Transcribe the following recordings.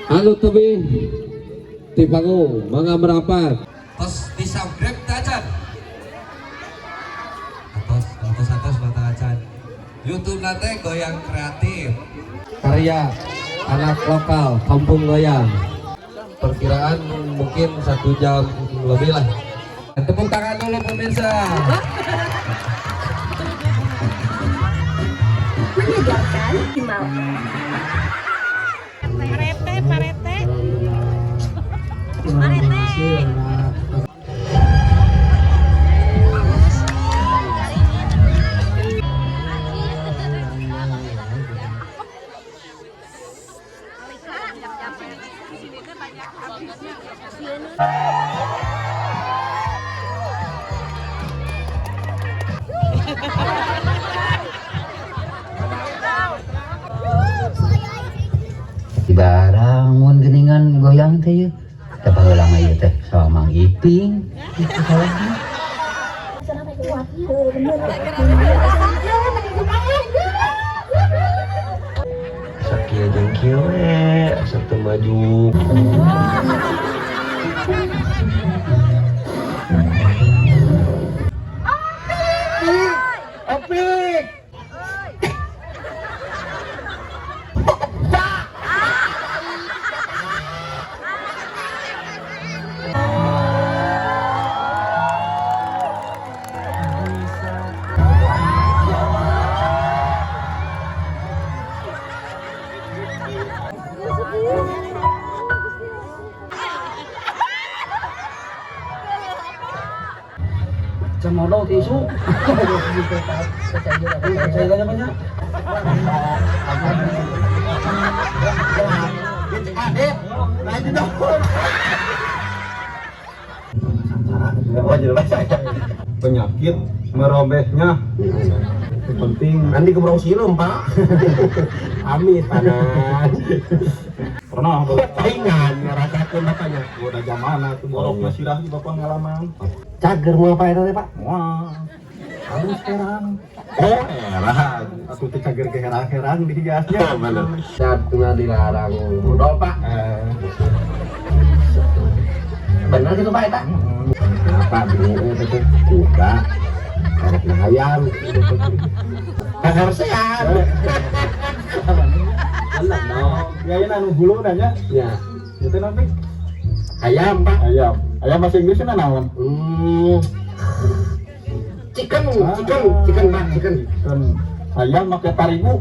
Anu tebih ti panggung, mangga merapat. Tos di subscribe tacan. Atos, atos, atos mata acan. YouTube nate Goyang Kreatif. Karya anak lokal Kampung Goyang. Perkiraan mungkin 1 jam lebih lah. Tepuk tangan dulu pemirsa. Menyegarkan maksimal. Parete, parete. Terima kasih. Dibarang mun geuningan goyang teh yeuh. Teh baheula mah ieu teh sama Mang Iping. Itu salahna. Asa kieu jeung kieu we, asa teu maju. Opik. Cemodo tisu. Percaya banyak. Penyakit merobeknya. Yang penting Nanti kebrong silem, Pak. Amin panas. Pernah Paingan ngerasakeun bapaknya. udah zamana tuh borok masirah di bapak ngalaman. Cager mau apa itu teh, Pak? Wah. Halus herang. Oh, Herang. Aku tuh cager ke herang-herang di hiasnya. Bener. Satunya dilarang modal, Pak. Bener gitu, Pak, eta? Kenapa bingung itu tuh? Kuda. Karek ayam. Kakar sehat. Bener dong. Ya ini anu hulu nanya. Ya, Itu nanti ayam, Pak. ayam. Ayam bahasa Inggrisnya naon? Chicken, chicken, chicken, Pak, chicken. Chicken. Ayam pakai tarigu.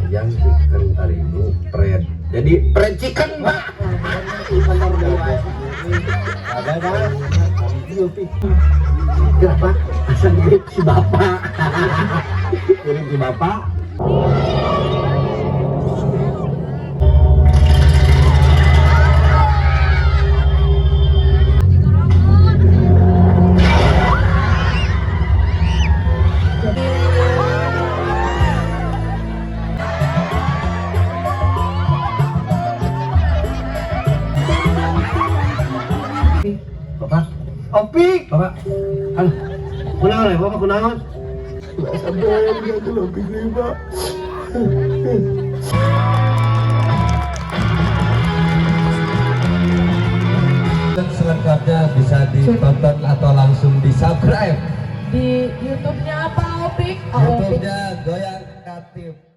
Ayam chicken tarigu fried. Jadi fried chicken, Pak. Ada kan? Iya, Pi. Kenapa? Asal mirip si bapak. Kirim si bapak. Bapak. Opik. Bapak. Halo. Kunaon ya, Bapak kunaon? Masa beli aku lebih nih, Pak. Selengkapnya bisa ditonton atau langsung di subscribe Di YouTube-nya apa, Opik? Oh, Opik. YouTube-nya Goyang Kreatif.